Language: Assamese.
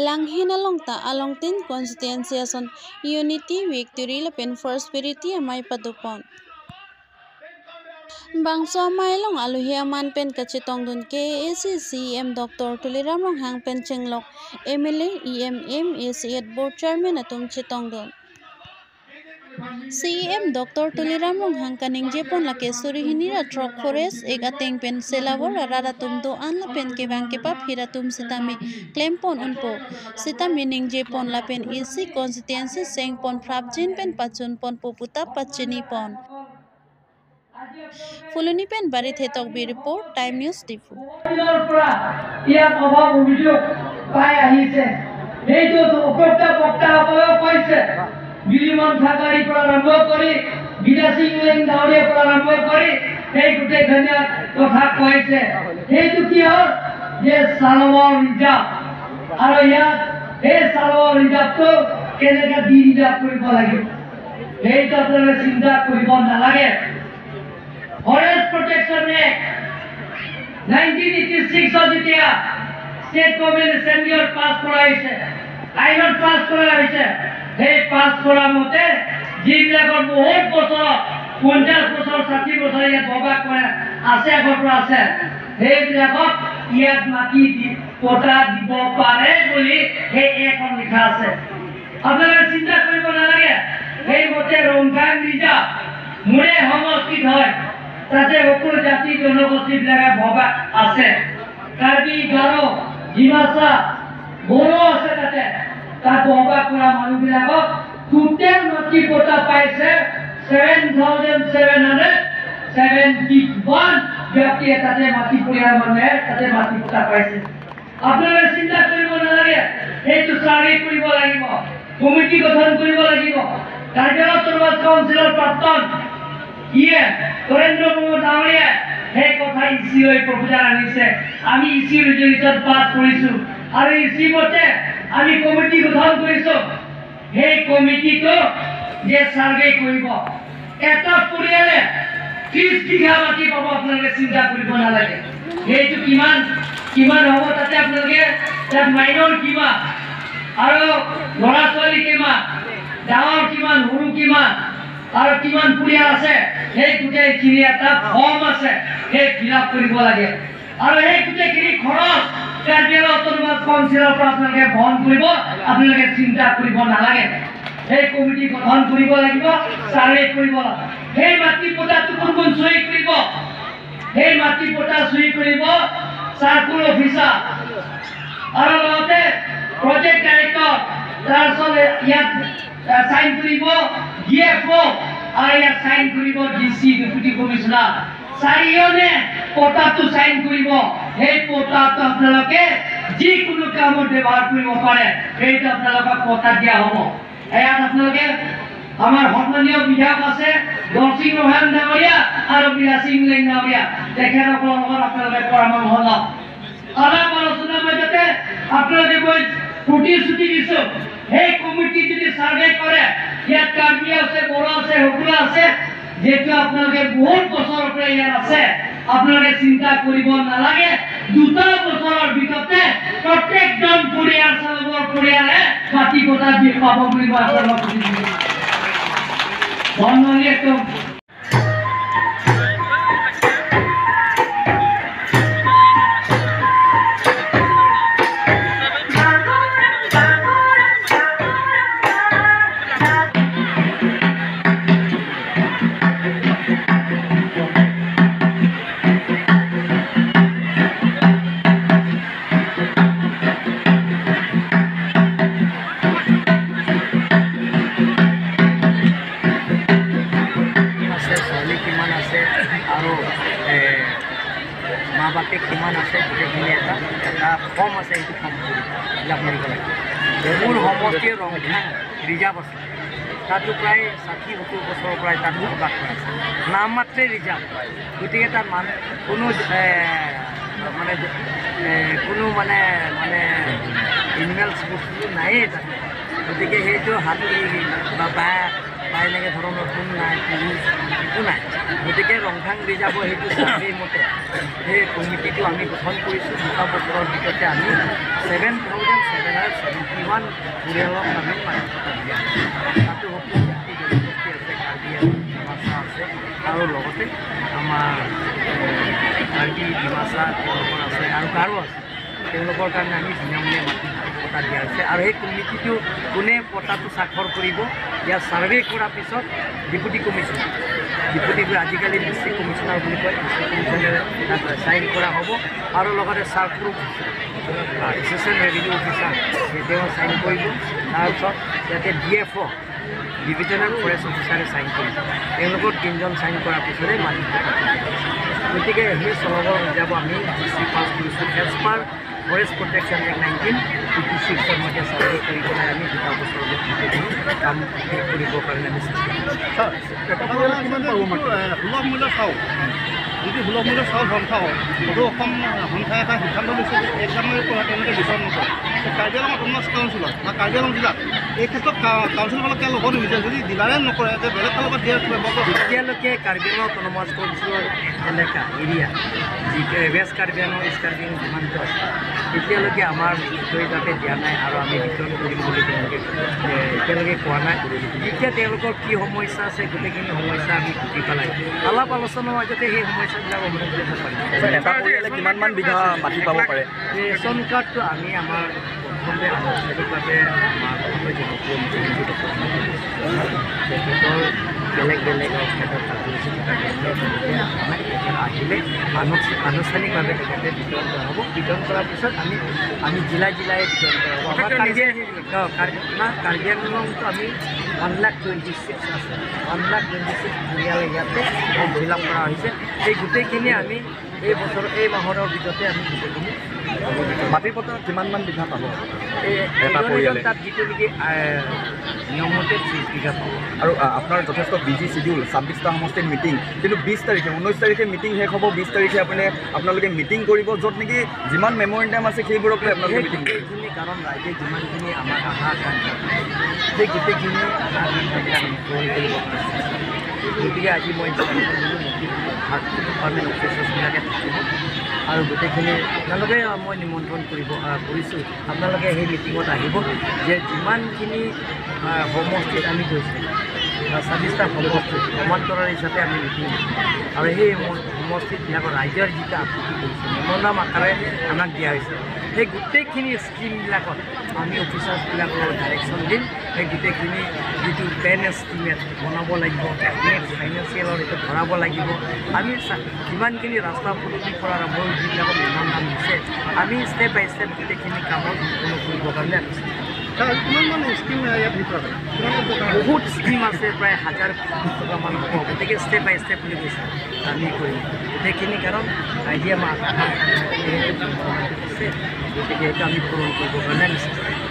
Langhin along ta along tin constituency ason unity victory lapen prosperity amai padupon. Bangso mai long aluhi aman pen kachitong dun KAC CM Dr. Tuliram Ronghang pen chenglok MLA EMM AC board chairman atum chitong dun. CM Dr. Tuliram Ronghang kaning jepon lake surihini ra truck forest ek ateng pen selawor rara tum do an la pen ke bang ke pap hiratum sitami claim pon unpo sitami ning jepon la pen EC constituency seng pon frapjin pen pachun pon poputa pachini pon. Fuluni pen bari thetok bi report Time News Diphu. ইয়াত অভাৱ অভিযোগ পাই আহিছে, সেইটো উপত্যা বক্তাসকলেও কৈছে। বিলিমন ঠাকাৰীৰ পৰা আৰম্ভ কৰি বিলাসী ইংলেং ডাঙৰীয়াৰ পৰা আৰম্ভ কৰি সেই গোটেইখিনি কথা কৈছে। সেইটো কি হ'ল যে চালমৰ ৰিজাৰ্ভ, আৰু ইয়াত সেই চালমৰ ৰিজাৰ্ভটো কেনেকৈ ডি ৰিজাৰ্ভ কৰিব লাগিব সেইটো আপোনালোকে চিন্তা কৰিব নালাগে। ফৰেষ্ট প্ৰটেকশ্যন এক্ট 1986 যেতিয়া ষ্টেট গভৰ্ণমেণ্ট এছেম্বলিত পাছ কৰা হৈছে, আইনত পাছ কৰা হৈছে, সেই পাছ কৰা মতে যিবিলাকৰ বহুত বছৰত 50 বছৰ 60 বছৰ ইয়াত বসবাস কৰে আছে, আগৰ পৰা আছে, সেইবিলাকক ইয়াত মাটি পটা দিব পাৰে বুলি সেই এখন লিখা আছে। আপোনালোকে চিন্তা কৰিব নালাগে। সেইমতে ৰংঘাং ৰিজাৰ্ভ মোৰে সমষ্টিত হয়, তাতে সকলো জাতি জনগোষ্ঠীবিলাকে বসবাস আছে, কাৰ্বি, গাৰো, ডিমাচা, বড়ো আছে। তাতে তাত বসবাস কৰা মানুহবিলাকক টোটেল মাটি পটা পাইছে 7771 ব্যক্তিয়ে তাতে মাটি পৰিয়াল মানুহে তাতে মাটি পটা পাইছে। আপোনালোকে চিন্তা কৰিব নালাগে, সেইটো চাৰ্ভে কৰিব লাগিব, কমিটি গঠন কৰিব লাগিব। কাৰ্বি অট'নমাছ কাউন্সিলৰ প্ৰাক্তন ইয়ে নৰেন্দ্ৰ মোদী ডাঙৰীয়াই সেই কথা ই চি লৈ প্ৰপোজাল আনিছে। আমি ই চি ৰিজলিউশ্যন পাছ কৰিছোঁ আৰু ই চি মতে আমি কমিটি গঠন কৰিছোঁ। সেই কমিটিটো যে চাৰ্ভে কৰিব, এটা পৰিয়ালে 30 বিঘা মাটি পাব, আপোনালোকে চিন্তা কৰিব নালাগে। সেইটো কিমান কিমান হ'ব তাতে আপোনালোকে তাত মাইনৰ কিমান আৰু ল'ৰা ছোৱালী কিমান, ডাঙৰ কিমান, সৰু কিমান আৰু কিমান পৰিয়াল আছে, সেই গোটেইখিনি এটা ফৰ্ম আছে, সেই ফিল আপ কৰিব লাগে। আৰু সেই গোটেইখিনি খৰচ কাৰ্বি অট'নমাছ কাউন্সিলৰ পৰা আপোনালোকে বহন কৰিব, আপোনালোকে চিন্তা কৰিব নালাগে। সেই কমিটি গঠন কৰিব লাগিব, চাৰ্ভে কৰিব। সেই মাটি পটাটো কোন কোন চহী কৰিব? সেই মাটি পটা চহী কৰিব চাৰ্কুল অফিচাৰ আৰু লগতে প্ৰজেক্ট ডাইৰেক্টৰ, তাৰপিছত ইয়াত চাইন কৰিব ডি এফ অ' আৰু ইয়াত চাইন কৰিব ডি চি, ডেপুটি কমিশ্যনাৰ। চাৰিজনে পটাটো চাইন কৰিব। সেই পটাটো আপোনালোকে যিকোনো কামত ব্যৱহাৰ কৰিব পাৰে, সেইটো আপোনালোকক পটা দিয়া হ'ব। ইয়াত আপোনালোকে আমাৰ সন্মানীয় বিধায়ক আছে নৰসিং ৰহান ডাঙৰীয়া আৰু বিলাসী ইংলেং ডাঙৰীয়া, তেখেতসকলৰ লগত আপোনালোকে পৰামৰ্শ লওক। আলাপ আলোচনাৰ মাজতে আপোনালোকে মই প্ৰতিশ্ৰুতি দিছোঁ, সেই কমিটি যদি চাৰ্ভে কৰে, ইয়াত কাৰ্বি আছে, বড়ো আছে, সকলো আছে, যিহেতু আপোনালোকে বহুত বছৰৰ পৰা ইয়াত আছে, আপোনালোকে চিন্তা কৰিব নালাগে। 2 বছৰৰ ভিতৰতে প্ৰত্যেকজন পৰিয়াল চালকৰ পৰিয়ালে মাটি পটা দি পাব বুলি মই আপোনালোকক প্ৰতিশ্ৰুতি দিছোঁ। ধন্যবাদ। মা বাপেক কিমান আছে গোটেইখিনি এটা এটা ফৰ্ম আছে, সেইটো ফৰ্ম ফিল আপ কৰিব লাগিব। মোৰ সমষ্টিৰ ৰংঘাং ৰিজাৰ্ভ আছে, তাতো প্ৰায় 60-70 বছৰৰ পৰাই তাত বসবাস কৰা আছে, নামমাত্ৰেই ৰিজাৰ্ভ। গতিকে তাত কোনো মানে কোনো মানে মানে এনিমেলছ বস্তুটো নায়েই তাত। গতিকে সেইটো হাতী বা বাঘ বা এনেকৈ ধৰণৰ কোনো নাই, পুৰুষ একো নাই। গতিকে ৰংহাং ৰিজাৰ্ভৰ সেইটো চাৰ্ভেৰ মতে সেই কমিটিটো আমি গঠন কৰিছোঁ। 2 বছৰৰ ভিতৰতে আমি 7,771 পৰিয়ালক আমি মাটি পট্টা দিয়া হৈছে। তাতো সকলো জাতি জনগোষ্ঠী আছে, কাৰ্বি আছে, ডিমাচা আছে, আৰু লগতে আমাৰ কাৰ্বি ডিমাচা তেওঁলোকৰ আছে আৰু গাৰো আছে। তেওঁলোকৰ কাৰণে আমি বিনামূলীয়া মাটি পট্টা দিয়া হৈছে। আৰু সেই কমিটিটো কোনে পট্টাটো স্বাক্ষৰ কৰিব, ইয়াৰ ছাৰ্ভে কৰাৰ পিছত ডেপুটি কমিশ্যনাৰ, ডেপুটি আজিকালি ডিষ্ট্ৰিক্ট কমিশ্যনাৰ বুলি কয়, ডিষ্ট্ৰিক্ট কমিশ্যনাৰে তাত চাইন কৰা হ'ব আৰু লগতে চাৰ্কুল এছিষ্টেণ্ট ৰেভিনিউ অফিচাৰ তেওঁ চাইন কৰিব। তাৰপিছত ইয়াতে DFO divisional forest অফিচাৰে চাইন কৰিব। তেওঁলোকৰ 3জন চাইন কৰাৰ পিছতে মাটি পট্টাটো দিয়া হৈছে। গতিকে সেই চলবৰ ৰিজাৰ্ভ আমি DC পাছ কৰিছোঁ as per forest protection act 1956ৰ মতে চাৰ্ভে কৰি পেলাই আমি 2 বছৰৰ গোটেইখিনি কাম শেষ কৰিবৰ কাৰণে আমি চেষ্টা কৰিছোঁ। সুলভ মূল্যৰ চাউল, যিটো সুলভ মূল্যৰ চাউল সন্থা হয়, সদৌ অসম সন্থাই এটা সিদ্ধান্ত লৈছে যে 1 জানুৱাৰীৰ পৰা তেওঁলোকে বিতৰণ নকৰে। কাৰ্বি আংলং অট'নমাছ কাউন্সিলত বা কাৰ্বি আংলং জিলাত এই ক্ষেত্ৰত কাউন্সিলবিলাকে ল'ব নিবিচাৰে। যদি ডিলাৰে নকৰে যে বেলেগ ফালৰ পৰা দিয়াৰ ব্যৱস্থা। এতিয়ালৈকে কাৰ্বি আংলং অট'নমাছ কাউন্সিলৰ এলেকা এৰিয়া যি ৱেষ্ট কাৰ্বি আংলং, ইষ্ট কাৰ্বি আংলং যিমানটো আছে, এতিয়ালৈকে আমাৰ লিখিতভাৱে দিয়া নাই আৰু আমি বিতৰণ কৰিম বুলি তেওঁলোকে এতিয়ালৈকে কোৱা নাই। এতিয়া তেওঁলোকৰ কি সমস্যা আছে গোটেইখিনি সমস্যা আমি বুজি পেলাই আলাপ আলোচনাৰ মাজতে সেই সমস্যাবিলাক সমাধান কৰিব পাৰিম। এটা পৰিয়ালে কিমানমান বিঘা মাটি পাব পাৰে? ৰেচন কাৰ্ডটো আমি আমাৰ প্ৰথমতে আনুষ্ঠানিকভাৱে আমাৰ জনপ্ৰিয় মুখ্যমন্ত্ৰী ডক্টৰ তেখেতৰ বেলেগ বেলেগ ক্ষেত্ৰত কাৰ্যসূচী থকাৰ ক্ষেত্ৰত তেওঁলোকে অহা নাই। তেখেত আহিলে আনুষ্ঠানিকভাৱে তেখেতে বিতৰণ কৰা হ'ব। বিতৰণ কৰাৰ পিছত আমি জিলাই জিলাই বিতৰণ কৰা হ'ব। আমাৰ কাৰ্বি আংলংটো আমি 1,26,000 আছে, 1,26,000 পৰিয়াল ইয়াতে ফৰ্ম ফিল আপ কৰা হৈছে। সেই গোটেইখিনি আমি এই বছৰ এই মাহৰ ভিতৰতে আমি গোটেইখিনি মাটিৰ পট্টা কিমানমান বিঘা পাব এটা পৰিয়ালে? তাত যিটো নেকি নিয়মমতে 30 বিঘা পাব। আৰু আপোনাৰ যথেষ্ট বিজি চিডিউল, 26টা সমষ্টিত মিটিং, কিন্তু 20 তাৰিখে 19 তাৰিখে মিটিং শেষ হ'ব, 20 তাৰিখে আপোনালোকে মিটিং কৰিব, য'ত নেকি যিমান মেমৰেণ্ডাম আছে সেইবোৰক লৈ আপোনালোকে মিটিং কৰিব। গোটেইখিনি কাৰণ ৰাইজে যিমানখিনি আমাৰ আশা আকাংক্ষা, সেই গোটেইখিনি আশা আকাংক্ষাবিলাক আমি পূৰণ কৰিব কাৰণে। গতিকে আজি মই ডিপাৰ্টমেণ্ট অফিচাৰ্ছবিলাকে থাকিব আৰু গোটেইখিনি আপোনালোকে মই নিমন্ত্ৰণ কৰিছোঁ, আপোনালোকে সেই মিটিঙত আহিব যে যিমানখিনি সমষ্টিত আমি গৈছোঁ, 26টা সমষ্টিত সমান্তৰাল হিচাপে আমি মিটিং দিছোঁ আৰু সেই সমষ্টিবিলাকৰ ৰাইজৰ যিটো আপত্তি কৰিছে মেম'ৰেণ্ডাম আকাৰে আমাক দিয়া হৈছে, সেই গোটেইখিনি স্কীমবিলাকত আমি অফিচাৰ্ছবিলাকৰ ডাইৰেকশ্যন দিম। সেই গোটেইখিনি যিটো প্লেন এষ্টিমেট বনাব লাগিব, নেক্সট ফাইনেন্সিয়েলৰ এইটো ভৰাব লাগিব। আমি যিমানখিনি ৰাস্তা পদূলিৰ পৰা আৰম্ভ কৰি যিবিলাকত মেম'ৰেণ্ডাম দিছে, আমি ষ্টেপ বাই ষ্টেপ গোটেইখিনি কামত সম্পূৰ্ণ কৰিবৰ কাৰণে আমি চেষ্টা কৰিম। বহুত স্কীম আছে, প্ৰায় 1000 কোটি টকামান হ'ব। গতিকে ষ্টেপ বাই ষ্টেপ বুলি কৈছে আমি কৰিম গোটেইখিনি, কাৰণ ৰাইজে আমাক আশা দিছে, গতিকে সেইটো আমি পূৰণ কৰিবৰ কাৰণে আমি চেষ্টা কৰিম।